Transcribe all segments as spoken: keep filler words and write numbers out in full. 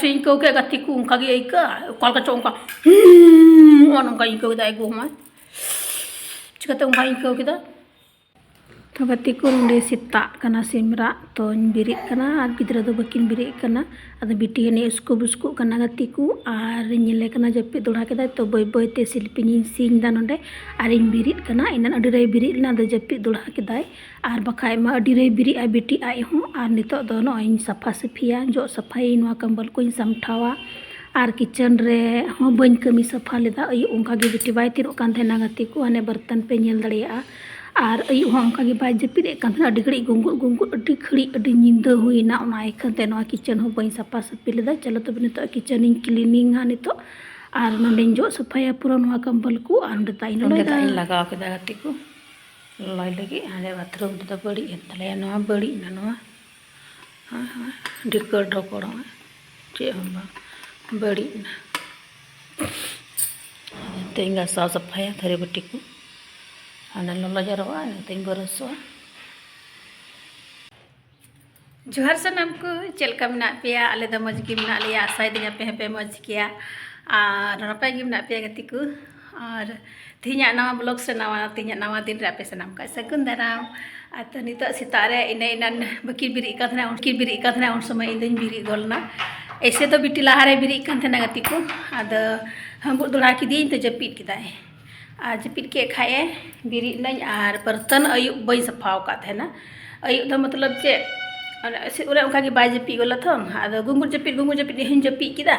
ᱪᱚᱧ ᱟᱹᱭᱠᱟᱹᱣ ᱠᱮᱫ ᱜᱟᱛᱮ ᱠᱚ, ᱚᱱᱠᱟ ᱜᱮ ᱟᱹᱭᱠᱟᱹᱜᱼᱟ, ᱚᱠᱟ ᱞᱮᱠᱟ ᱪᱚ ᱚᱱᱠᱟ ᱦᱩᱸ ᱱᱚᱜᱼᱚ ᱱᱚᱝᱠᱟᱧ ᱟᱹᱭᱠᱟᱹᱣ ᱠᱮᱫᱟ ᱟᱭᱜᱚ ᱦᱚᱸ᱾ ᱪᱤᱠᱟᱹᱛᱮ ᱚᱱᱠᱟᱧ ᱟᱹᱭᱠᱟᱹᱣ ᱠᱮᱫᱟ? ᱛᱚ ᱜᱟᱛᱮ ᱠᱚ, ᱱᱚᱸᱰᱮ ᱥᱮᱛᱟᱜ ᱠᱟᱱᱟ, ᱥᱤᱢ ᱨᱟᱜ, ᱛᱚᱧ ᱵᱮᱨᱮᱫ ᱠᱟᱱᱟ ᱟᱨ ᱜᱤᱫᱽᱨᱟᱹ ᱫᱚ ᱵᱟᱹᱠᱤᱱ ᱵᱮᱨᱮᱫ ᱠᱟᱱᱟ᱾ ᱟᱫᱚ ᱵᱤᱴᱤ ᱦᱟᱹᱱᱤ ᱩᱥᱠᱩ ᱵᱩᱥᱠᱩᱜ ᱠᱟᱱᱟ ᱜᱟᱛᱮ ᱠᱚ, ᱟᱨ ᱧᱮᱞᱮ ᱠᱟᱱᱟ ᱡᱟᱹᱯᱤᱫ ᱫᱚᱲᱦᱟ ᱠᱮᱫᱟᱭ᱾ ᱛᱚ ᱵᱟᱹᱭ ᱵᱟᱹᱭ ᱛᱮ ᱥᱤᱞᱯᱤᱧ ᱤᱧ ᱥᱤᱧ ᱫᱟ ᱱᱚᱸᱰᱮ, ᱟᱨᱤᱧ ᱵᱮᱨᱮᱫ ᱠᱟᱱᱟ᱾ ᱮᱱᱟᱱ ᱟᱹᱰᱤ ᱨᱮᱭ ᱵᱮᱨᱮᱫ ᱞᱮᱱᱟ, ᱟᱫᱚ ᱡᱟᱹᱯᱤᱫ ᱫᱚᱲᱦᱟ ᱠᱮᱫᱟᱭ, ᱟᱨ ᱵᱟᱠᱷᱟᱡ ᱢᱟ ᱟᱹᱰᱤ ᱨᱮᱭ ᱵᱮᱨᱮᱫ ᱟᱭ ᱵᱤᱴᱤ ᱟᱡ ᱦᱚᱸ᱾ ᱟᱨ ᱱᱤᱛᱚᱜ ᱫᱚ ᱱᱚᱜᱼᱚᱭ ᱤᱧ ᱥᱟᱯᱷᱟ ᱥᱟᱹᱯᱷᱤᱭᱟ, ᱡᱚᱜ ᱥᱟᱯᱷᱟᱭᱟᱹᱧ, ᱱᱚᱣᱟ ᱠᱟᱢᱵᱚᱞ ᱠᱚᱧ ᱥᱟᱢᱴᱷᱟᱣᱟ᱾ ᱟᱨ ᱠᱤᱪᱮᱱ ᱨᱮ ᱦᱚᱸ ᱵᱟᱹᱧ ᱠᱟᱹᱢᱤ ᱥᱟᱯᱷᱟ ᱞᱮᱫᱟ᱾ ᱟᱹᱭᱩᱵ ᱚᱱᱠᱟ ᱜᱮ ᱵᱤᱴᱤ ᱵᱟᱭ ᱛᱤᱨᱚᱜ ᱠᱟᱱ ᱛᱟᱦᱮᱱᱟ ᱜᱟᱛᱮ ᱠᱚ, ᱦᱟᱱᱮ ᱵᱟᱨᱛᱟᱱ ᱯᱮ ᱧᱮᱞ ᱫᱟᱲᱮᱭᱟᱜᱼᱟ᱾ ᱟᱨ ᱟᱹᱭᱩᱵ ᱦᱚᱸ ᱚᱱᱠᱟ ᱜᱮ ᱵᱟᱭ ᱡᱟᱹᱯᱤᱫ ᱮᱫ ᱠᱟᱱ ᱛᱟᱦᱮᱱᱟ, ᱟᱹᱰᱤ ᱜᱷᱟᱹᱲᱤᱡ ᱜᱩᱸᱜᱩᱫ ᱜᱩᱸᱜᱩᱫ, ᱟᱹᱰᱤ ᱜᱷᱟᱹᱲᱤᱡ, ᱟᱹᱰᱤ ᱧᱤᱫᱟᱹ ᱦᱩᱭᱱᱟ᱾ ᱚᱱᱟ ᱤᱠᱷᱟᱹᱱ ᱛᱮ ᱱᱚᱣᱟ ᱠᱤᱪᱮᱱ ᱦᱚᱸ ᱵᱟᱹᱧ ᱥᱟᱯᱷᱟ ᱥᱟᱹᱯᱷᱤ ᱞᱮᱫᱟ᱾ ᱪᱚᱞᱚ ᱛᱚᱵᱮ ᱱᱤᱛᱚᱜ ᱠᱤᱪᱮᱱᱤᱧ ᱠᱞᱤᱱᱤᱝᱟ ᱱᱤᱛᱚᱜ, ᱟᱨ ᱱᱚᱸᱰᱮᱧ ᱡᱚᱜ ᱥᱟᱯᱷᱟᱭᱟ ᱯᱩᱨᱟᱹ ᱱᱚᱣᱟ ᱠᱟᱢᱵᱚᱞ ᱠᱚ᱾ ᱟᱨ ᱱᱚᱸᱰᱮ ᱫᱟᱜ ᱤᱧ ᱱᱚᱸᱰᱮ ᱞᱚᱞᱚᱭᱫᱟ᱾ ᱫᱟᱜ ᱤᱧ ᱞᱟᱜᱟᱣ ᱠᱮᱫᱟ ᱜᱟᱛᱮ ᱠᱚ, ᱞᱚᱞᱚᱭ ᱞᱟᱹᱜᱤᱫ᱾ ᱦᱟᱸᱰᱮ ᱵᱟᱛᱷᱨᱩᱢ ᱨᱮᱫᱚ ᱵᱟᱹᱲᱤᱡ ᱮᱱ ᱛᱟᱞᱮᱭᱟ, ᱱᱚᱣᱟ ᱵᱟᱹᱲᱤᱡ ᱮᱱᱟ, ᱱᱚᱣᱟ ᱦᱳᱭ, ᱦᱳᱭ, ᱰᱷᱤᱠᱚᱲ ᱰᱷᱚᱠᱚᱲᱚᱜᱼᱟ᱾ ᱪᱮᱫ ᱦᱚᱸ ᱵᱟᱝ ᱵᱟᱹᱲᱤᱡ ᱮᱱᱟ᱾ ᱛᱮᱧ ᱜᱟᱥᱟᱣ ᱥᱟᱯᱷᱟᱭᱟ ᱛᱷᱟᱹᱨᱤ ᱵᱟᱹᱴᱤ ᱠᱚ, ᱦᱟᱱᱮ ᱞᱚᱞᱚ ᱡᱟᱨᱚᱜᱼᱟ, ᱤᱱᱟᱹᱛᱮᱧ ᱵᱨᱟᱥᱚᱜᱼᱟ᱾ ᱡᱚᱦᱟᱨ ᱥᱟᱱᱟᱢ ᱠᱚ, ᱪᱮᱫ ᱞᱮᱠᱟ ᱢᱮᱱᱟᱜ ᱯᱮᱭᱟ? ᱟᱞᱮ ᱫᱚ ᱢᱚᱡᱽ ᱜᱮ ᱢᱮᱱᱟᱜ ᱞᱮᱭᱟ, ᱟᱥᱟᱭ ᱫᱟᱹᱧ ᱟᱯᱮ ᱦᱚᱸᱯᱮ ᱢᱚᱡᱽ ᱜᱮᱭᱟ ᱟᱨ ᱱᱟᱯᱟᱭ ᱜᱮ ᱢᱮᱱᱟᱜ ᱯᱮᱭᱟ ᱜᱟᱛᱮ ᱠᱚ᱾ ᱟᱨ ᱛᱮᱦᱮᱧᱟᱜ ᱱᱟᱣᱟ vlog ᱥᱮ ᱱᱟᱣᱟ, ᱛᱮᱦᱮᱧᱟᱜ ᱱᱟᱣᱟ ᱫᱤᱱ ᱨᱮ ᱟᱯᱮ ᱥᱟᱱᱟᱢ ᱠᱚ ᱥᱟᱹᱜᱩᱱ ᱫᱟᱨᱟᱢ᱾ ᱟᱨ ᱛᱚ ᱱᱤᱛᱚᱜ ᱥᱮᱛᱟᱜ ᱨᱮ ᱤᱱᱟᱹ ᱮᱱᱟᱱ ᱵᱟᱹᱠᱤᱱ ᱵᱮᱨᱮᱫ ᱠᱟᱱ ᱛᱟᱦᱮᱱᱟ, ᱩᱱᱠᱤᱱ ᱵᱮᱨᱮᱫ ᱠᱟᱱ ᱛᱟᱦᱮᱱᱟ, ᱩᱱ ᱥᱚᱢᱚᱭ ᱤᱧ ᱫᱚᱧ ᱵᱮᱨᱮᱫ ᱜᱚᱫ ᱞᱮᱱᱟ᱾ ᱮᱭᱥᱮ ᱫᱚ ᱵᱤᱴᱤ ᱞᱟᱦᱟᱨᱮ ᱵᱮᱨᱮᱫ ᱠᱟᱱ ᱛᱟᱦᱮᱱᱟ ᱜᱟᱛᱮ ᱠᱚ, ᱟᱫᱚ ᱦᱟᱹᱵᱩᱫ ᱫᱚᱲᱦᱟ ᱠᱤᱫᱤᱭᱟᱹᱧ ᱛᱚ ᱡᱟᱹᱯᱤᱫ ᱠᱮᱫᱟᱭ᱾ ᱟᱨ ᱡᱟᱹᱯᱤᱫ ᱠᱮᱫ ᱠᱷᱟᱡ ᱮ, ᱵᱮᱨᱮᱫ ᱱᱟᱹᱧ ᱟᱨ ᱵᱟᱹᱨᱛᱟᱹᱱ ᱟᱹᱭᱩᱵ ᱵᱟᱹᱧ ᱥᱟᱯᱷᱟ ᱟᱠᱟᱫ ᱛᱟᱦᱮᱱᱟ᱾ ᱟᱹᱭᱩᱵ ᱫᱚ ᱢᱚᱛᱞᱚᱵ ᱪᱮᱫ, ᱚᱱᱮ ᱥᱮ-, ᱚᱱᱮ ᱚᱱᱠᱟ ᱜᱮ ᱵᱟᱭ ᱡᱟᱹᱯᱤᱫ ᱜᱚᱫ ᱞᱮᱫᱟ ᱛᱚ, ᱟᱫᱚ ᱜᱩᱝᱜᱩᱨ ᱡᱟᱹᱯᱤᱫ, ᱜᱩᱝᱜᱩᱨ ᱡᱟᱹᱯᱤᱫ ᱤᱧ ᱦᱚᱸᱧ ᱡᱟᱹᱯᱤᱫ ᱠᱮᱫᱟ᱾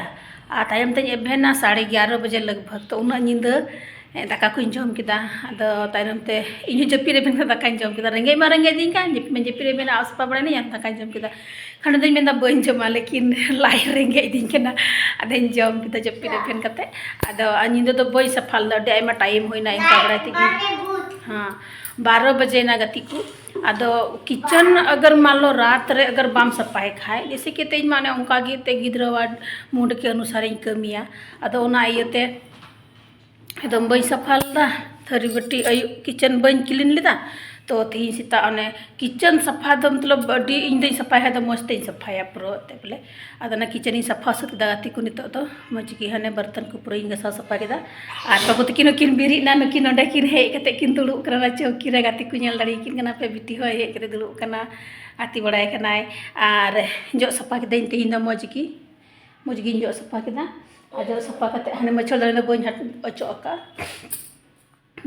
ᱟᱨ ᱛᱟᱭᱚᱢ ᱛᱮᱧ ᱮᱵᱷᱮᱱᱟ ᱥᱟᱲᱮ ᱮᱜᱟᱨᱚ ᱵᱟᱡᱮ ᱞᱟᱜᱽ ᱵᱷᱟᱜᱽ, ᱛᱚ ᱩᱱᱟᱹᱜ ᱧᱤᱫᱟᱹ, ᱮ, ᱫᱟᱠᱟ ᱠᱚᱧ ᱡᱚᱢ ᱠᱮᱫᱟ᱾ ᱟᱫᱚ ᱛᱟᱭᱱᱚᱢ ᱛᱮ ᱤᱧ ᱦᱚᱸ ᱡᱟᱹᱯᱤᱫ ᱨᱮ ᱢᱮᱱᱟᱜ ᱫᱟᱠᱟᱧ ᱡᱚᱢ ᱠᱮᱫᱟ, ᱨᱮᱸᱜᱮᱡ ᱢᱟ ᱨᱮᱸᱜᱮᱡ ᱫᱤᱧ ᱠᱟᱱ, ᱡᱟᱹᱯᱤᱫ ᱢᱟ ᱡᱟᱹᱯᱤᱫ ᱨᱮ ᱢᱮᱱᱟᱜ, ᱥᱟᱯᱷᱟ ᱵᱟᱲᱟᱭ ᱱᱟᱹᱧ ᱟᱨ ᱫᱟᱠᱟᱧ ᱡᱚᱢ ᱠᱮᱫᱟ᱾ ᱠᱷᱟᱱ ᱫᱚᱧ ᱢᱮᱱᱫᱟ ᱵᱟᱹᱧ ᱡᱚᱢᱟ, ᱞᱮᱠᱤᱱ ᱞᱟᱡ ᱨᱮᱸᱜᱮᱡ ᱫᱤᱧ ᱠᱟᱱᱟ, ᱟᱫᱚᱧ ᱡᱚᱢ ᱠᱮᱫᱟ ᱡᱟᱹᱯᱤᱫ ᱨᱮ ᱮᱵᱷᱮᱱ ᱠᱟᱛᱮ᱾ ᱟᱫᱚ ᱟᱨ ᱧᱤᱫᱟᱹ ᱫᱚ ᱵᱟᱹᱧ ᱥᱟᱯᱷᱟ ᱞᱮᱫᱟ, ᱟᱹᱰᱤ ᱟᱭᱢᱟ ᱴᱟᱭᱤᱢ ᱦᱩᱭᱱᱟ ᱤᱱᱠᱟ ᱵᱟᱲᱟᱭ ᱛᱮᱜᱮ᱾ ᱦᱮᱸ, ᱵᱟᱨᱚ ᱵᱟᱡᱮᱭᱮᱱᱟ ᱜᱟᱛᱮ ᱠᱚ᱾ ᱟᱫᱚ ᱠᱤᱪᱮᱱ ᱟᱜᱟᱨ ᱢᱟᱱ ᱞᱚ ᱨᱟᱛ ᱨᱮ ᱟᱜᱟᱨ ᱵᱟᱢ ᱥᱟᱯᱷᱟᱭ ᱠᱷᱟᱡ, ᱡᱮᱭᱥᱮ ᱠᱤ ᱛᱮᱦᱮᱧ ᱢᱟ ᱚᱱᱮ ᱚᱱᱠᱟ ᱜᱮ ᱛᱮ ᱜᱤᱫᱽᱨᱟᱹᱣᱟᱜ ᱢᱩᱰ ᱠᱮ ᱚᱱᱩᱥᱟᱨᱤᱧ ᱠᱟᱹᱢᱤᱭᱟ, ᱟᱫᱚ ᱚᱱᱟ ᱤᱭᱟᱹᱛᱮ ᱮᱠᱫᱚᱢ ᱵᱟᱹᱧ ᱥᱟᱯᱷᱟ ᱞᱮᱫᱟ, ᱛᱷᱟᱹᱨᱤ ᱵᱟᱹᱴᱤ ᱟᱹᱭᱩᱵ ᱠᱤᱪᱮᱱ ᱵᱟᱹᱧ ᱠᱞᱤᱱ ᱞᱮᱫᱟ᱾ ᱛᱚ ᱛᱮᱦᱮᱧ ᱥᱮᱛᱟᱜ ᱚᱱᱮ ᱠᱤᱪᱮᱱ ᱥᱟᱯᱷᱟ ᱫᱚ ᱢᱚᱛᱞᱚᱵ ᱟᱹᱰᱤ, ᱤᱧ ᱫᱚᱧ ᱥᱟᱯᱷᱟᱭ ᱠᱷᱟᱡ ᱫᱚ ᱢᱚᱡᱽ ᱛᱮᱧ ᱥᱟᱯᱷᱟᱭᱟ ᱯᱩᱨᱟᱹ ᱮᱱᱛᱮᱫ ᱵᱚᱞᱮ᱾ ᱟᱫᱚ ᱚᱱᱟ ᱠᱤᱪᱮᱱ ᱤᱧ ᱥᱟᱯᱷᱟ ᱥᱟᱹᱛ ᱠᱮᱫᱟ ᱜᱟᱛᱮ ᱠᱚ᱾ ᱱᱤᱛᱚᱜ ᱫᱚ ᱢᱚᱡᱽ ᱜᱮ ᱦᱟᱱᱮ ᱵᱟᱨᱛᱚᱱ ᱠᱚ ᱯᱩᱨᱟᱹᱧ ᱜᱟᱥᱟᱣ ᱥᱟᱯᱷᱟ ᱠᱮᱫᱟ᱾ ᱟᱨ ᱵᱟᱹᱵᱩ ᱛᱟᱹᱠᱤᱱ ᱦᱚᱸᱠᱤᱱ ᱵᱮᱨᱮᱫ ᱮᱱᱟ, ᱱᱩᱠᱤᱱ ᱱᱚᱸᱰᱮ ᱠᱤᱱ ᱦᱮᱡ ᱠᱟᱛᱮᱫ ᱠᱤᱱ ᱫᱩᱲᱩᱵ ᱠᱟᱱᱟ ᱪᱟᱹᱣᱠᱤ ᱨᱮ᱾ ᱜᱟᱛᱮ ᱠᱚ ᱧᱮᱞ ᱫᱟᱲᱮᱭᱟᱠᱤᱱ ᱠᱟᱱᱟ ᱯᱮ, ᱵᱤᱴᱤ ᱦᱚᱸᱭ ᱦᱮᱡ ᱠᱟᱛᱮᱫ ᱫᱩᱲᱩᱵ ᱠᱟᱱᱟ, ᱜᱟᱛᱮ ᱵᱟᱲᱟᱭ ᱠᱟᱱᱟᱭ᱾ ᱟᱨ ᱡᱚᱜ ᱥᱟᱯᱷᱟ ᱠᱤᱫᱟᱹᱧ ᱛᱮᱦᱮᱧ ᱫᱚ ᱢᱚᱡᱽ ᱜᱮ, ᱢᱚᱡᱽ ᱜᱤᱧ ᱡᱚᱜ ᱥᱟᱯᱷᱟ ᱠᱮᱫᱟ᱾ ᱟᱨ ᱡᱚᱜ ᱥᱟᱯᱷᱟ ᱠᱟᱛᱮᱫ ᱦᱟᱱᱮ ᱢᱟᱹᱪᱷᱟᱹᱲ ᱫᱟᱨᱮ ᱫᱚ ᱵᱟᱹᱧ ᱦᱟᱴ-, ᱚᱪᱚᱜ ᱟᱠᱟᱫᱼᱟ᱾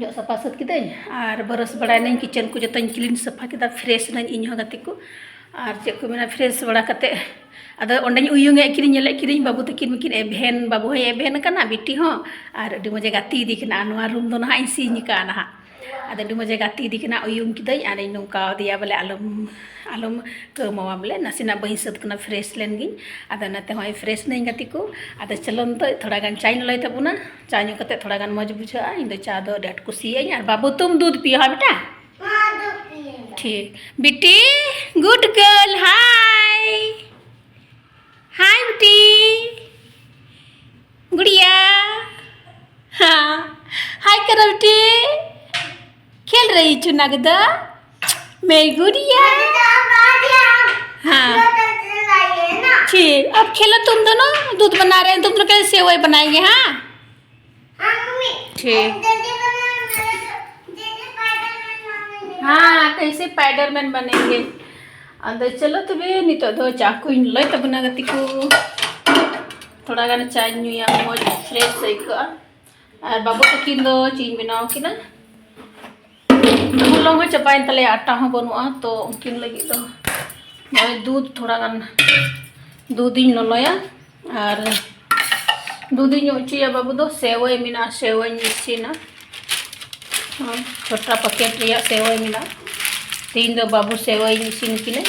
ᱡᱚᱜ ᱥᱟᱯᱷᱟ ᱥᱟᱹᱛ ᱠᱤᱫᱟᱹᱧ ᱟᱨ ᱵᱨᱟᱥ ᱵᱟᱲᱟᱭᱱᱟᱹᱧ, ᱠᱤᱪᱮᱱ ᱠᱚ ᱡᱚᱛᱚᱧ ᱠᱞᱤᱱ ᱥᱟᱯᱷᱟ ᱠᱮᱫᱟ, ᱯᱷᱨᱮᱥ ᱱᱟᱹᱧ ᱤᱧ ᱦᱚᱸ ᱜᱟᱛᱮ ᱠᱚ᱾ ᱟᱨ ᱪᱮᱫ ᱠᱚ ᱢᱮᱱᱟ, ᱯᱷᱨᱮᱥ ᱵᱟᱲᱟ ᱠᱟᱛᱮᱫ ᱟᱫᱚ ᱚᱸᱰᱮᱧ ᱩᱭᱩᱝ ᱮᱫ ᱠᱤᱱᱤᱧ ᱧᱮᱞᱮᱫ ᱠᱤᱱᱤᱧ, ᱵᱟᱹᱵᱩ ᱛᱟᱹᱠᱤᱱ ᱢᱟᱹᱠᱤᱱ ᱮᱵᱷᱮᱱ, ᱵᱟᱹᱵᱩ ᱦᱚᱸᱭ ᱮᱵᱷᱮᱱ ᱟᱠᱟᱱᱟ, ᱵᱤᱴᱤ ᱦᱚᱸ, ᱟᱨ ᱟᱹᱰᱤ ᱢᱚᱡᱮ ᱜᱟᱛᱮ ᱤᱫᱤ ᱠᱟᱱᱟ᱾ ᱟᱨ ᱱᱚᱣᱟ ᱨᱩᱢ ᱫᱚ ᱱᱟᱦᱟᱜ ᱤᱧ ᱥᱤᱧ ᱟᱠᱟᱫᱼᱟ ᱱᱟᱦᱟᱜ᱾ ᱟᱫᱚ ᱟᱹᱰᱤ ᱢᱚᱡᱮ ᱜᱟᱛᱮ ᱤᱫᱤ ᱠᱟᱱᱟ, ᱩᱭᱩᱝ ᱠᱤᱫᱟᱹᱧ ᱟᱨᱤᱧ ᱱᱚᱝᱠᱟ ᱟᱫᱮᱭᱟ ᱵᱚᱞᱮ, ᱟᱞᱚᱢ, ᱟᱞᱚᱢ ᱠᱟᱹᱣᱢᱟᱣᱟ ᱵᱚᱞᱮ, ᱱᱟᱥᱮᱱᱟᱜ ᱵᱟᱹᱧ ᱥᱟᱹᱛ ᱠᱟᱱᱟ, ᱯᱷᱨᱮᱥ ᱞᱮᱱ ᱜᱤᱧ᱾ ᱟᱫᱚ ᱚᱱᱟᱛᱮ ᱦᱚᱸᱜᱼᱚᱭ ᱯᱷᱨᱮᱥ ᱱᱟᱹᱧ ᱜᱟᱛᱮ ᱠᱚ᱾ ᱟᱫᱚ ᱪᱚᱞᱚ ᱱᱤᱛᱚᱜ ᱛᱷᱚᱲᱟ ᱜᱟᱱ ᱪᱟᱧ ᱞᱚᱞᱚᱭ ᱛᱟᱵᱚᱱᱟ, ᱪᱟ ᱧᱩ ᱠᱟᱛᱮ ᱛᱷᱚᱲᱟ ᱜᱟᱱ ᱢᱚᱡᱽ ᱵᱩᱡᱷᱟᱹᱜᱼᱟ᱾ ᱤᱧ ᱫᱚ ᱪᱟ ᱫᱚ ᱟᱹᱰᱤ ᱟᱸᱴ ᱠᱩᱥᱤᱭᱟᱜ ᱟᱹᱧ᱾ ᱟᱨ ᱵᱟᱹᱵᱩ, ᱛᱩᱢ ᱫᱩᱫᱷ ᱯᱤᱭᱳ, ᱦᱟᱸ ᱵᱮᱴᱟ? हाँ, दूध पिएगा। ठीक। बेटी, गुड गर्ल, हाय। हाय बेटी। गुड़िया। हाँ। हाय करो बेटी। खेल रही चुना के दो। मेरी गुड़िया। हाँ। ठीक, अब खेलो तुम दोनों, दूध बना रहे हैं, तुम दोनों के लिए सेवई बनाएंगे, हाँ? ठीक। हाँ, कैसे स्पाइडरमैन बनेंगे। ᱟᱫᱚ ᱪᱚᱞᱚ ᱛᱚᱵᱮ, ᱱᱤᱛᱚᱜ ᱫᱚ ᱪᱟ ᱠᱚᱧ ᱞᱚᱭ ᱛᱟᱵᱚᱱᱟ ᱜᱟᱛᱮ ᱠᱚ᱾ ᱛᱷᱚᱲᱟ ᱜᱟᱱ ᱪᱟᱧ ᱧᱩᱭᱟ, ᱢᱚᱡᱽ ᱯᱷᱨᱮᱥ ᱟᱹᱭᱠᱟᱹᱜᱼᱟ᱾ ᱟᱨ ᱵᱟᱹᱵᱩ ᱛᱟᱹᱠᱤᱱ ᱫᱚ ᱪᱮᱫ ᱤᱧ ᱵᱮᱱᱟᱣ ᱠᱤᱱᱟ, ᱦᱚᱞᱚᱝ ᱦᱚᱸ ᱪᱟᱵᱟᱭᱮᱱ ᱛᱟᱞᱮᱭᱟ, ᱟᱴᱟ ᱦᱚᱸ ᱵᱟᱹᱱᱩᱜᱼᱟ᱾ ᱛᱚ ᱩᱱᱠᱤᱱ ᱞᱟᱹᱜᱤᱫ ᱫᱚ ᱱᱚᱜᱼᱚᱭ ᱫᱩᱫᱷ, ᱛᱷᱚᱲᱟ ᱜᱟᱱ ᱫᱩᱫᱷ ᱤᱧ ᱞᱚᱞᱚᱭᱟ ᱟᱨ ᱫᱩᱫᱷ ᱤᱧ ᱚᱪᱚᱭᱟ᱾ ᱵᱟᱹᱵᱩ ᱫᱚ ᱥᱮᱣᱟᱭ ᱢᱮᱱᱟᱜᱼᱟ, ᱥᱮᱣᱟᱧ ᱤᱥᱤᱱᱟ᱾ ᱦᱚᱸ, ᱪᱷᱳᱴᱟ ᱯᱮᱠᱮᱴ ᱨᱮᱭᱟᱜ ᱥᱮᱣᱟᱭ ᱢᱮᱱᱟᱜᱼᱟ᱾ ᱛᱮᱦᱮᱧ ᱫᱚ ᱵᱟᱹᱵᱩ ᱥᱮᱣᱟᱭᱤᱧ ᱤᱥᱤᱱ ᱠᱤᱱᱟᱹ᱾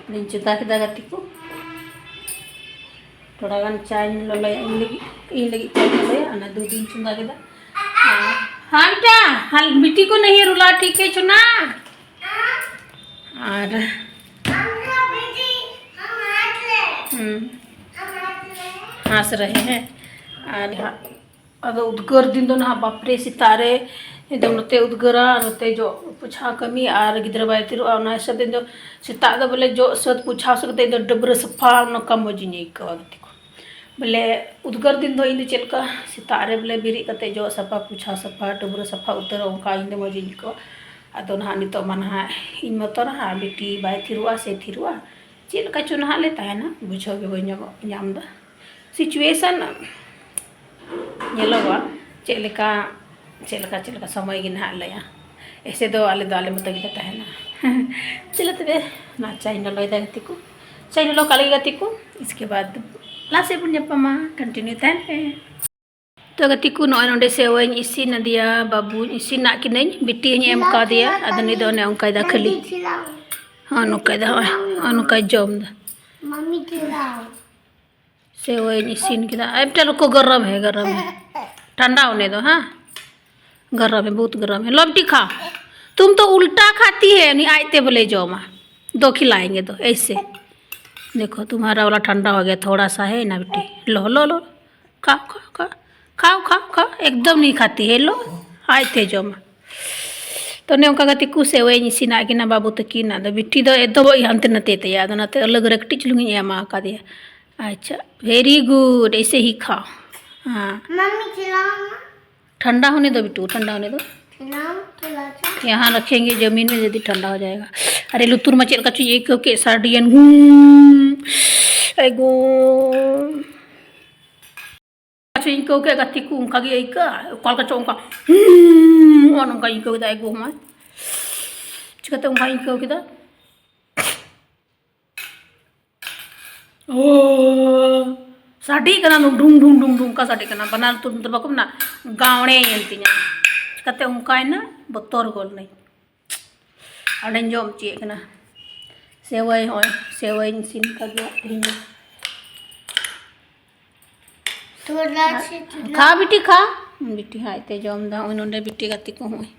ᱤᱧ ᱪᱚᱸᱫᱟ ᱠᱮᱫᱟ ᱜᱟᱛᱮ ᱠᱚ, ᱛᱷᱚᱲᱟ ᱜᱟᱱ ᱪᱟᱧ ᱞᱚᱞᱚᱭᱟ ᱤᱧ ᱞᱟᱹᱜᱤᱫ, ᱤᱧ ᱞᱟᱹᱜᱤᱫ ᱪᱟᱧ ᱞᱚᱞᱚᱭᱟ, ᱚᱱᱟ ᱫᱩᱫᱷ ᱤᱧ ᱪᱚᱸᱫᱟ ᱠᱮᱫᱟ᱾ ᱦᱮᱸ ᱵᱮᱴᱟ, ᱦᱟᱞ ᱵᱤᱴᱤ ᱠᱚ ᱱᱟᱦᱤ ᱨᱩᱞᱟ ᱴᱷᱤᱠ ᱦᱮ ᱪᱩᱱᱟ᱾ ᱟᱨ ᱦᱩᱸ, ᱦᱟᱸᱥ ᱨᱮ ᱦᱮᱸ᱾ ᱟᱨ ᱦᱟᱸᱜ ᱟᱫᱚ ᱩᱫᱽᱜᱟᱹᱨ ᱫᱤᱱ ᱫᱚ ᱱᱟᱦᱟᱜ ᱵᱟᱯᱨᱮ, ᱥᱮᱛᱟᱜ ᱨᱮ ᱮᱠᱫᱚᱢ ᱱᱚᱛᱮ ᱩᱫᱽᱜᱟᱹᱨᱟ, ᱱᱚᱛᱮ ᱡᱚᱜ ᱯᱚᱪᱷᱟᱣ ᱠᱟᱹᱢᱤ ᱟᱨ ᱜᱤᱫᱽᱨᱟᱹ ᱵᱟᱭ ᱛᱷᱤᱨᱚᱜᱼᱟ᱾ ᱚᱱᱟ ᱦᱤᱥᱟᱹᱵ ᱛᱮ ᱤᱧ ᱫᱚ ᱥᱮᱛᱟᱜ ᱫᱚ ᱵᱚᱞᱮ ᱡᱚᱜ ᱥᱟᱹᱛ ᱯᱚᱪᱷᱟᱣ ᱥᱟᱹᱛ ᱠᱟᱛᱮ ᱤᱧ ᱫᱚ ᱰᱟᱹᱵᱽᱨᱟᱹ ᱥᱟᱯᱷᱟ ᱱᱚᱝᱠᱟ ᱢᱚᱡᱽ ᱤᱧ ᱟᱹᱭᱠᱟᱹᱣᱟ ᱜᱟᱛᱮ ᱠᱚ᱾ ᱵᱚᱞᱮ ᱩᱫᱽᱜᱟᱹᱨ ᱫᱤᱱ ᱫᱚ ᱤᱧ ᱫᱚ ᱪᱮᱫ ᱞᱮᱠᱟ ᱥᱮᱛᱟᱜ ᱨᱮ ᱵᱚᱞᱮ ᱵᱮᱨᱮᱫ ᱠᱟᱛᱮ ᱡᱚᱜ ᱥᱟᱯᱷᱟ ᱯᱚᱪᱷᱟᱣ ᱥᱟᱯᱷᱟ ᱰᱟᱹᱵᱽᱨᱟᱹ ᱥᱟᱯᱷᱟ ᱩᱛᱟᱹᱨᱚᱜ ᱚᱱᱠᱟ ᱤᱧ ᱫᱚ ᱢᱚᱡᱽ ᱤᱧ ᱟᱹᱭᱠᱟᱹᱣᱟ᱾ ᱟᱫᱚ ᱱᱟᱦᱟᱜ ᱱᱤᱛᱚᱜ ᱢᱟ ᱱᱟᱦᱟᱜ ᱤᱧ ᱢᱚᱛᱚ ᱱᱟᱦᱟᱜ ᱵᱤᱴᱤ ᱵᱟᱭ ᱛᱷᱤᱨᱚᱜᱼᱟ ᱥᱮ ᱛᱷᱤᱨᱚᱜᱼᱟ, ᱪᱮᱫ ᱞᱮᱠᱟ ᱪᱚ ᱱᱟᱦᱟᱜ ᱞᱮ ᱛᱟᱦᱮᱱᱟ, ᱵᱩᱡᱷᱟᱹᱣ ᱜᱮ ᱵᱟᱹᱧ ᱧᱟᱢ, ᱧᱟᱢ ᱮᱫᱟ᱾ situation ᱧᱮᱞᱚᱜᱚᱜᱼᱟ, ᱪᱮᱫ ᱞᱮᱠᱟ ᱪᱮᱫ ᱞᱮᱠᱟ ᱪᱮᱫ ᱞᱮᱠᱟ ᱥᱚᱢᱚᱭ ᱜᱮ ᱱᱟᱦᱟᱜ ᱞᱟᱹᱭᱟ᱾ ᱮᱥᱮ ᱫᱚ ᱟᱞᱮ ᱫᱚ ᱟᱞᱮ ᱢᱚᱛᱚ ᱜᱮᱞᱮ ᱛᱟᱦᱮᱱᱟ᱾ ᱪᱚᱞᱚ ᱛᱚᱵᱮ, ᱚᱱᱟ ᱪᱟᱭ ᱞᱚᱞᱚᱭᱮᱫᱟ ᱜᱟᱛᱮ ᱠᱚ, ᱪᱟᱭ ᱞᱚᱞᱚ ᱠᱟᱜ ᱞᱟᱹᱜᱤᱫ ᱜᱟᱛᱮ ᱠᱚ, ᱤᱥᱠᱮ ᱵᱟᱫ ᱞᱟᱦᱟ ᱥᱮᱫ ᱵᱚᱱ ᱧᱟᱯᱟᱢᱟ, continue ᱛᱟᱦᱮᱱ ᱯᱮ᱾ ᱛᱚ ᱜᱟᱛᱮ ᱠᱚ, ᱱᱚᱜᱼᱚᱭ ᱱᱚᱰᱮ ᱥᱮᱣᱟᱧ ᱤᱥᱤᱱ ᱟᱫᱮᱭᱟ, ᱵᱟᱹᱵᱩᱧ ᱤᱥᱤᱱᱟᱜ ᱠᱤᱱᱟᱹᱧ, ᱵᱤᱴᱤ ᱦᱚᱧ ᱮᱢ ᱠᱟᱣᱫᱮᱭᱟ, ᱟᱫᱚ ᱱᱩᱭ ᱫᱚ ᱚᱱᱮ ᱚᱱᱠᱟᱭ ᱫᱟ ᱠᱷᱟᱹᱞᱤ᱾ ᱦᱚᱸ ᱱᱚᱝᱠᱟᱭ ᱫᱟ, ᱦᱚᱸᱜᱼᱚᱭ ᱦᱚᱸᱜᱼᱚᱭ ᱱᱚᱝᱠᱟᱭ ᱡᱚᱢ ᱫᱟ᱾ ᱢᱟᱢᱤ ᱠᱷᱤᱞᱟᱣ᱾ ᱥᱮᱣᱟᱧ ᱤᱥᱤᱱ ᱠᱮᱫᱟ, ᱟᱨ ᱢᱤᱫᱴᱮᱱ ᱨᱩᱠᱳ, ᱜᱚᱨᱚᱢ ᱦᱮ, ᱜᱚᱨᱚᱢ ᱦᱮ᱾ ᱴᱷᱟᱱᱰᱟ ᱦᱚᱱᱮ ᱫᱚ, ᱦᱮᱸ, ᱜᱚᱨᱚᱢ ᱦᱮ, ᱵᱚᱦᱩᱛ ᱜᱚᱨᱚᱢ ᱦᱮ᱾ ᱞᱚ ᱵᱤᱴᱤ ᱠᱷᱟᱣ, ᱛᱩᱢ ᱛᱚ ᱩᱞᱴᱟ ᱠᱷᱟᱛᱤ ᱦᱮ, ᱩᱱᱤ ᱟᱡᱛᱮ ᱵᱚᱞᱮ ᱡᱚᱢᱟ, ᱫᱚ ᱠᱷᱤᱞᱟᱭᱮᱸᱜᱮ ᱫᱚ ᱮᱭᱥᱮ᱾ ᱫᱮᱠᱷᱳ ᱛᱩᱢᱦᱟᱨᱟ ᱣᱟᱞᱟ ᱴᱷᱟᱱᱰᱟ ᱦᱳ ᱜᱮᱭᱟ ᱛᱷᱚᱲᱟ ᱥᱟ ᱦᱮ ᱱᱟ ᱵᱤᱴᱤ᱾ ᱞᱚ ᱞᱚ ᱞᱚ, ᱠᱷᱟᱣ ᱠᱷᱟᱣ ᱠᱷᱟᱣ, ᱠᱷᱟᱣ ᱠᱷᱟᱣ ᱠᱷᱟᱣ, ᱮᱠᱫᱚᱢ ᱱᱤ ᱠᱷᱟᱛᱤ ᱦᱮ, ᱞᱚ, ᱟᱡᱛᱮ ᱡᱚᱢᱟ᱾ ᱛᱚ ᱚᱱᱮ ᱚᱱᱠᱟ ᱜᱟᱛᱮ ᱠᱚ ᱥᱮᱣᱟᱧ ᱤᱥᱤᱱᱟᱜ ᱠᱤᱱᱟ ᱵᱟᱹᱵᱩ ᱛᱟᱹᱠᱤᱱ, ᱟᱫᱚ ᱵᱤᱴᱤ ᱫᱚ ᱮᱛᱚᱦᱚᱵ ᱦᱟᱱᱛᱮ ᱱᱟᱛᱮ ᱛᱟᱭᱟ, ᱟᱫᱚ ᱚᱱᱟᱛᱮ ᱟᱞᱟᱜᱽ ᱨᱮ ᱠᱟᱹᱴᱤᱡ ᱪᱩᱞᱩᱝ ᱤᱧ ᱮᱢᱟ ᱟᱠᱟᱫᱮᱭᱟ᱾ ᱟᱪᱪᱷᱟ, very good, ᱮᱭᱥᱮ ᱦᱤ ᱠᱷᱟᱣ᱾ ᱦᱮᱸ᱾ मम्मी खिलाओ ना। ठंडा होने दो बिट्टू, ठंडा होने दो। खिलाओ थोड़ा सा। यहाँ रखेंगे जमीन में, यदि ठंडा हो जाएगा। अरे लुतुर मा चेक कचु ये क्यों के सार्डियन, हम्म, एगो। ᱟᱪᱪᱷᱟ, ᱤᱧ ᱟᱹᱭᱠᱟᱹᱣ ᱠᱮᱫ ᱜᱟᱛᱮ ᱠᱚ ᱚᱱᱠᱟ ᱜᱮ ᱟᱹᱭᱠᱟᱹᱜᱼᱟ, ᱚᱠᱟ ᱞᱮᱠᱟ ᱪᱚ ᱚᱱᱠᱟ, ᱦᱩᱸ, ᱱᱚᱜᱼᱚ ᱱᱚᱝᱠᱟ ᱟᱹᱭᱠᱟᱹᱣ ᱠᱮᱫᱟ ᱮᱜᱳ ᱢᱟ᱾ ᱪᱤᱠᱟᱹᱛᱮ ᱚᱱᱠᱟᱧ ᱟᱹᱭᱠᱟᱹᱣ ᱠᱮᱫᱟ? ᱳ, ᱥᱟᱰᱮ ᱠᱟᱱᱟ, ᱰᱩᱝ ᱰᱩᱝ ᱰᱩᱝ ᱰᱩᱝ, ᱚᱱᱠᱟ ᱥᱟᱰᱮ ᱠᱟᱱᱟ᱾ ᱵᱟᱱᱟᱨ ᱛᱩᱨ ᱫᱚ ᱵᱟᱠᱚ ᱢᱮᱱᱟ, ᱜᱟᱣᱲᱮᱭᱮᱱ ᱛᱤᱧᱟ᱾ ᱪᱤᱠᱟᱹᱛᱮ ᱚᱱᱠᱟᱭᱮᱱᱟ, ᱵᱚᱛᱚᱨ ᱜᱚᱫ ᱱᱟᱹᱧ᱾ ᱟᱨ ᱚᱸᱰᱮᱧ ᱡᱚᱢ ᱦᱚᱪᱚᱭᱮᱫ ᱠᱟᱱᱟ ᱥᱮᱣᱟᱭ, ᱦᱚᱸᱜᱼᱚᱭ ᱥᱮᱣᱟᱭᱤᱧ ᱤᱥᱤᱱ ᱠᱟᱫᱮᱭᱟ ᱛᱮᱦᱮᱧ ᱫᱚ᱾ थोड़ा सा, थोड़ा। खा बेटी, खा। बेटी ᱦᱟᱭ ᱛᱮ ᱡᱚᱢ ᱫᱟ, ᱦᱚᱸᱜᱼᱚᱭ ᱱᱚᱰᱮ ᱵᱤᱴᱤ ᱜᱟᱛᱮ ᱠᱚ, ᱦᱚᱸᱜᱼᱚᱭ᱾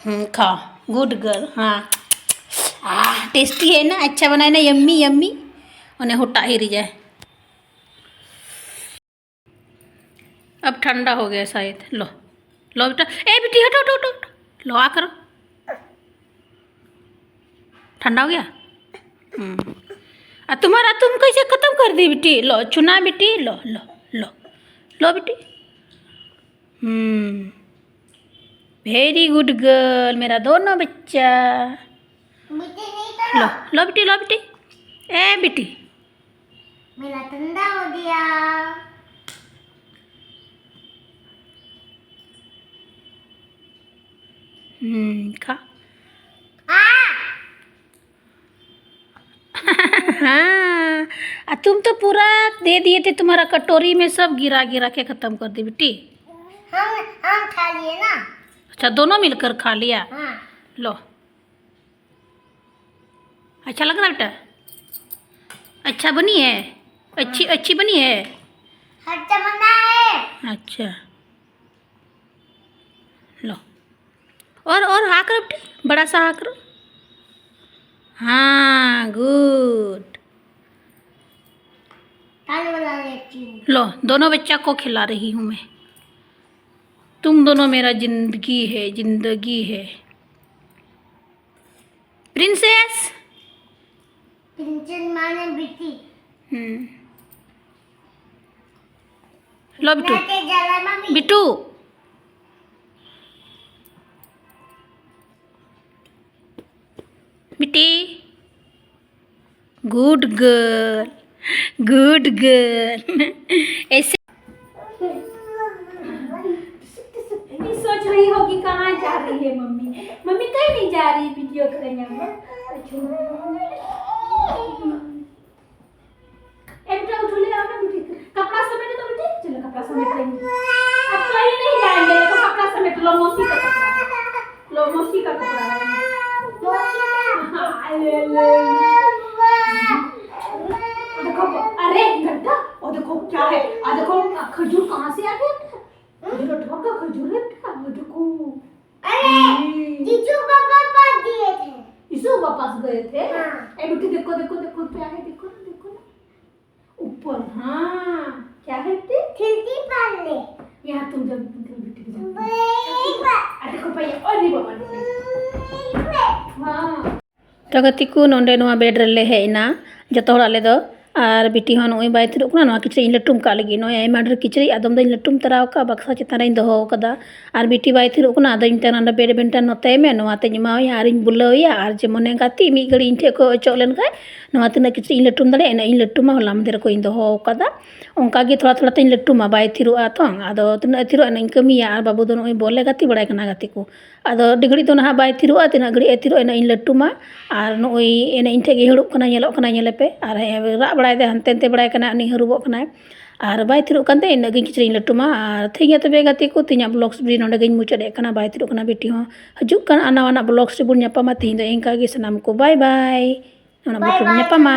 हम्म, खाओ, गुड गर्ल। हाँ। आह, टेस्टी है ना, अच्छा बनाया ना, यम्मी यम्मी। ᱚᱱᱮ ᱦᱚᱴᱟᱜ ᱦᱤᱨᱤᱡᱟᱭ᱾ अब ठंडा हो गया शायद। लो, लो बेटा। ए बेटी, हटो, हटो, हटो, हटो। लो, आ करो। ठंडा हो गया? हम्म। आ तुम्हारा तुम कैसे खत्म कर दी बेटी? लो, चुना बेटी, लो, लो, लो। लो बेटी। हम्म। वेरी गुड गर्ल, मेरा दोनों बच्चा। मुझे नहीं लो, करो। लो बेटी, लो बेटी। ए बेटी। मेरा ठंडा हो गया। हम्म, खा। आ! हाँ, आ तुम तो पूरा दे दिए थे, तुम्हारा कटोरी में सब गिरा गिरा के खत्म कर दी बेटी। हम हम खा लिए ना। अच्छा, दोनों मिलकर खा लिया। हाँ। लो, अच्छा लग रहा बेटा? अच्छा बनी है? अच्छी, अच्छी बनी है? अच्छा बना है। अच्छा, लो। और, और हाँ करो बेटी, बड़ा सा हाँ करो। हाँ, गुड। ताली बजा लेती हूँ। लो, दोनों बच्चा को खिला रही हूँ मैं। तुम दोनों मेरा जिंदगी है, जिंदगी है। प्रिंसेस। प्रिंसेस माने बेटी। हम्म। लो बिट्टू। ना के जला mummy. Bittu. Bitti. Good girl, good girl. ऐसे ये सोच रही होगी कहाँ जा रही है मम्मी। मम्मी कहीं नहीं जा रही, वीडियो करेंगे हम लोग। ए बेटा, उठो, ले आओ ना बेटी, कपड़ा समेट दो बेटी। चलो, कपड़ा समेट लेंगे। अब कहीं नहीं जाएंगे, देखो कपड़ा समेट लो, मौसी का कपड़ा है। लो, मौसी का कपड़ा है। हाँ, ले, ले। देखो, अरे गड्ढा, और देखो क्या है, आ देखो खजूर कहाँ से आ गया? खजूर उठा का, खजूर है बेटा, वो देखो। अरे, हम्म। जीजू पापा पास दिए थे। यीशु पापा पास गए थे? हाँ। ए बेटी, देखो, देखो, देखो, क्या है, देखो ना, देखो ना। ऊपर, हाँ। क्या है बेटे? खिड़की पाले। यहाँ तुम जब तुम बेटी को जब अरे को भैया, अरे बाबा। हाँ। ᱛᱚ ᱜᱟᱛᱮ ᱠᱚ, ᱱᱚᱰᱮ ᱱᱚᱣᱟ ᱵᱮᱰ ᱨᱮᱞᱮ ᱦᱮᱡ ᱮᱱᱟ ᱡᱚᱛᱚ ᱦᱚᱲ ᱟᱞᱮ ᱫᱚ᱾ ᱟᱨ ᱵᱤᱴᱤ ᱦᱚᱸ ᱱᱚᱜᱼᱚᱭ ᱵᱟᱭ ᱛᱷᱤᱨᱚᱜ ᱠᱟᱱᱟ᱾ ᱱᱚᱣᱟ ᱠᱤᱪᱨᱤᱡ ᱤᱧ ᱞᱟᱹᱴᱩᱢ ᱠᱟᱜ ᱞᱟᱹᱜᱤᱫ᱾ ᱱᱚᱜᱼᱚᱭ ᱟᱭᱢᱟ ᱰᱷᱮᱨ ᱠᱤᱪᱨᱤᱡ ᱟᱫᱚᱢ ᱫᱚᱧ ᱞᱟᱹᱴᱩᱢ ᱛᱟᱨᱟ ᱟᱠᱟᱫᱼᱟ, ᱵᱟᱠᱥᱟ ᱪᱮᱛᱟᱱ ᱨᱮᱧ ᱫᱚᱦᱚ ᱟᱠᱟᱫᱟ᱾ ᱟᱨ ᱵᱤᱴᱤ ᱵᱟᱭ ᱛᱷᱤᱨᱚᱜ ᱠᱟᱱᱟ᱾ ᱟᱫᱚᱧ ᱢᱮᱛᱟᱭ ᱠᱟᱱᱟ, "ᱚᱸᱰᱮ ᱵᱮᱰ ᱢᱮᱱᱴᱮᱱ ᱱᱚᱛᱮᱭ ᱢᱮ, ᱱᱚᱣᱟ ᱛᱮᱧ ᱮᱢᱟᱣᱟᱭᱟ ᱟᱨᱤᱧ ᱵᱩᱞᱟᱹᱣᱮᱭᱟ᱾ ᱟᱨ ᱡᱮ ᱢᱚᱱᱮ ᱜᱟᱛᱮ ᱢᱤᱫ ᱜᱷᱟᱹᱲᱤᱡ ᱤᱧ ᱴᱷᱮᱡ ᱠᱷᱚᱡ ᱚᱪᱚᱜ ᱞᱮᱱᱠᱷᱟᱡ ᱱᱚᱣᱟ ᱛᱤᱱᱟᱹᱜ ᱠᱤᱪᱨᱤᱡ ᱤᱧ ᱞᱟᱹᱴᱩᱢ ᱫᱟᱲᱮᱭᱟᱜᱼᱟ, ᱤᱱᱟᱹᱜ ᱤᱧ ᱞᱟᱹᱴᱩᱢᱟ, ᱦᱚᱞᱟ ᱢᱟᱫᱷᱮᱨ ᱠᱷᱚᱡ ᱤᱧ ᱫᱚᱦᱚ ᱟᱠᱟᱫᱟ᱾" ᱚᱱᱠᱟ ᱜᱮ ᱛᱷᱚᱲᱟ ᱛᱷᱚᱲᱟ ᱛᱮᱧ ᱞᱟᱹᱴᱩᱢᱟ, ᱵᱟᱭ ᱛᱷᱤᱨᱚᱜᱼᱟ ᱛᱚ᱾ ᱟᱫᱚ ᱛᱤᱱᱟᱹᱜ ᱮ ᱛᱷᱤᱨᱚᱜᱼᱟ, ᱤᱱᱟᱹᱜ ᱤᱧ ᱠᱟᱹᱢᱤᱭᱟ᱾ ᱟᱨ ᱵᱟᱹᱵᱩ ᱫᱚ ᱱᱚᱜᱼᱚᱭ ᱵᱚᱞ ᱮ ᱜᱟᱛᱮ ᱵᱟᱲᱟᱭ ᱠᱟᱱᱟ ᱜᱟᱛᱮ ᱠᱚ᱾ ᱟᱫᱚ ᱟᱹᱰᱤ ᱜᱷᱟᱹᱲᱤᱡ ᱫᱚ ᱱᱟᱦᱟᱜ ᱵᱟᱭ ᱛᱷᱤᱨᱚᱜᱼᱟ, ᱛᱤᱱᱟᱹᱜ ᱜᱷᱟᱹᱲᱤᱡ ᱮ ᱛᱷᱤᱨᱚᱜᱼᱟ, ᱤᱱᱟᱹᱜ ᱤᱧ ᱞᱟᱹᱴᱩᱢᱟ᱾ ᱟᱨ ᱱᱚᱜᱼᱚᱭ ᱮᱱᱮᱡ ᱤᱧ ᱴᱷᱮᱡ ᱜᱮ ᱦᱟᱹᱲᱩᱵ ᱠᱟᱱᱟ, ᱧᱮᱞᱚᱜ ᱠᱟᱱᱟ, ᱧᱮᱞᱮ ᱯᱮ᱾ ᱟᱨ ᱦᱮᱸ, ᱨᱟᱜ ᱵᱟᱲᱟᱭ ᱫᱟᱭ, ᱦᱟᱱᱛᱮ ᱱᱟᱛᱮ ᱵᱟᱲᱟᱭ ᱠᱟᱱᱟ, ᱩᱱᱤ ᱦᱟᱹᱨᱩᱵᱚᱜ ᱠᱟᱱᱟᱭ᱾ ᱟᱨ ᱵᱟᱭ ᱛᱷᱤᱨᱚᱜ ᱠᱟᱱ ᱛᱮ ᱤᱱᱟᱹᱜ ᱜᱤᱧ ᱠᱤᱪᱨᱤᱡ ᱤᱧ ᱞᱟᱹᱴᱩᱢᱟ᱾ ᱟᱨ ᱴᱷᱤᱠ ᱜᱮᱭᱟ ᱛᱚᱵᱮ ᱜᱟᱛᱮ ᱠᱚ, ᱛᱮᱦᱮᱧᱟᱜ ᱵᱞᱚᱜᱥ ᱵᱷᱤᱰᱤᱭᱳ ᱱᱚᱰᱮ ᱜᱤᱧ ᱢᱩᱪᱟᱹᱫ ᱮᱫ ᱠᱟᱱᱟ᱾ ᱵᱟᱭ ᱛᱷᱤᱨᱚᱜ ᱠᱟᱱᱟ ᱵᱤᱴᱤ ᱦᱚᱸ᱾ ᱦᱤᱡᱩᱜ ᱠᱟᱱ ᱟᱨ ᱱᱟᱣᱟᱱᱟᱜ ᱵᱞᱚᱜᱥ ᱨᱮᱵᱚᱱ ᱧᱟᱯᱟᱢᱟ᱾ ᱛᱮᱦᱮᱧ ᱫᱚ ᱤᱱᱠᱟ ᱜᱮ ᱥᱟᱱᱟᱢ ᱠᱚ, ᱵᱟᱭ ᱵᱟᱭ᱾ ᱚᱱᱟ ᱵᱞᱚᱜ ᱨᱮᱵᱚᱱ ᱧᱟᱯᱟᱢᱟ᱾